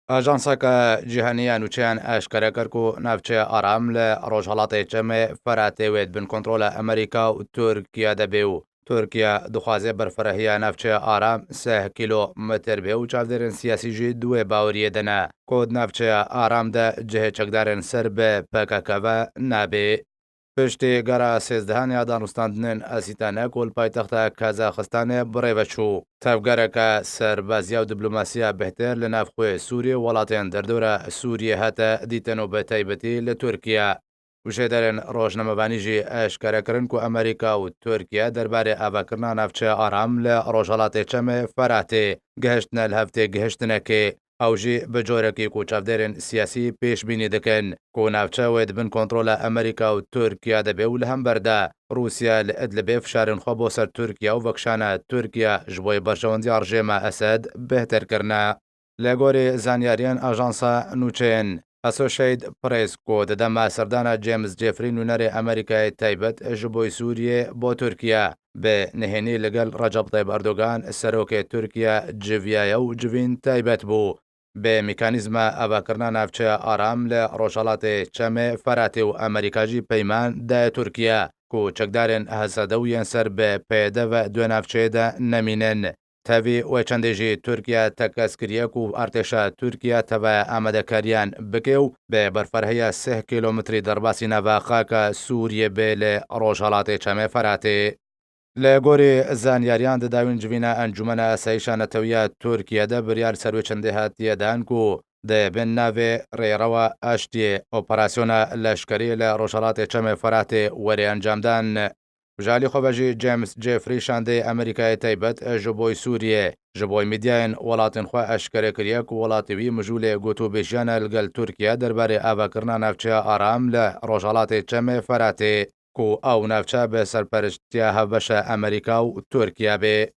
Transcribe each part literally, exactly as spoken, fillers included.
Ajanseke cîhanî ya nûçeyan eşkere kir ku navçeya Aram li rojhelatê Çemê Feratê wê di bin kontrola Amerîka û Tirkiye de bê û Tirkiye dixwaze berfirehiya navçeya Aram seh kîlometr bê û çavdêrên siyasî jî di wê baweriyê de ne ku di navçeya Aram de cihê çekdarên ser bi P K K ve nabê. Piştî gera sêzdehan ya danûstandinên Asîtane ku li paytexta Kazaxistanê bi rê ve çû, tevgereke serbazî ya û diplomasiya bêhtir li navxwê Sûriyê û welatên derdora Sûriyê hate dîtin û bi taybetî li Tirkiye. Û jêderên rojnamevanî jî eşkere kirin ku Amerîka û Tirkiye derbarê avakirina navçeya Aram li rojhelatê Çemê Feratê gihiştine li hev têgihiştinekê. Ew jî bi corekî ku çavdêrên siyasî pêşbînî dikin ku navçe wê di bin kontrola Amerîka û Tirkiye de bê û li hember de Rûsya li Idlibê fişarên xwe bo ser Tirkiye û vekişana Tirkiye ji bo yê berjewendiya rejêma Esed bêhtir kirine. Li gorî zanyariyên ajansa nûçeyên Associated Press ku di dema serdana James Jeffrey nûnerê Amerîkayê taybet ji bo Sûriyê bo Tirkiye bi nihênî li gel Recep Tayyip Erdogan serokê Tirkiye civiyaye û civîn taybet bû. Bi mekanîzma avakirina navçeya Aram li rojhelatê Çemê Feratê û Amerîka jî peyman daye Tirkiye ku çekdarên H S D û yên ser bi P Y D ve di wê navçeyê de nemînin. Tevî wê çendê jî Tirkiye tekez kiriye ku artêşa Tirkiye teve amadekariyan bike û bi berferheya sih kîlometrî derbasî nava xaka Sûriyê bê li rojhelatê Çemê Feratê. Li gorî zanyariyan di dawîn civîna Encûmena Asayîşa Netewî ya Tirkiye de biryar ser wê çendê hatiye dan ku di bin navê Rêrewa Aştiyê operasyona leşkerî li rojhelatê Çemê Feratê were encamdan. Ji alî xwe ve jî James Jeffrey şandeyê Amerîkayê taybet ji bo Sûriyê ji bo medyayên welatên xwe eşkere kiriye ku welatê wî mijûlê gotûbêjiyane li gel Tirkiye derbarê avakirina navçeya Aram li rojhelatê Çemê Feratê ku ew navçe bi serpereştiya hevbeşa Amerîka û Tirkiye bê.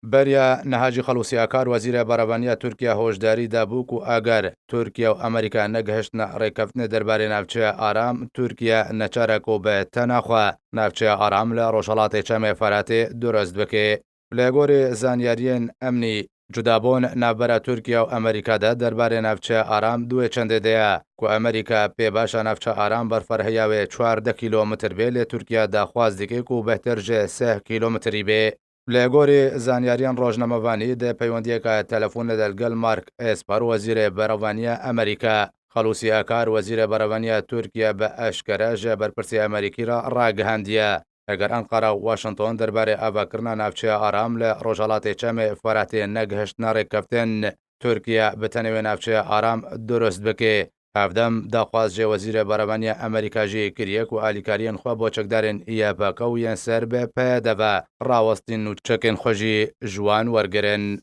Beriya niha jî Xelûsî Akar, wezîrê berevaniya Tirkiye, hoşdarî dabû ku eger Tirkiye û Amerîka negihiştine rêkeftinê derbarê navçeya Aram, Tirkiye neçare ku bi tena xwe navçeya Aram li rojhelatê Çemê Feratê durust bike. Li gorî zanyariyên emnî, cudabûn navbera Tirkiye û Amerîka de derbarê navçeya Aram di wê çendê de ye ku Amerîka pê baş e navçeya Aram berferheya wê çardeh kîlometr bê, lê Tirkiye daxwaz dike ku bêhtir ji sih kîlometrî bê. Li gorî zanyariyên rojnamevanî, di peywendiyeke telefonê de li gel Mark Esper, wezîrê berevaniya Amerîka, Xelûsî Akar, wezîrê berevaniya Tirkiye, bi eşkere ji berpirsê Amerîkî re ragihandiye, eger Enqera û Washington derbarê avakirina navçeya Aram li rojhelatê Çemê Feratê negihiştine rêkeftin, Tirkiye bi tenê wê navçeya Aram durust bike. Hevdem daxwaz ji wezîrê berevaniya Amerîka jî kiriye ku alîkariyên xwe bo çekdarên Y P G û yên ser bi P Y D ve rawestîn û çekên xwe jî ji wan wergirin.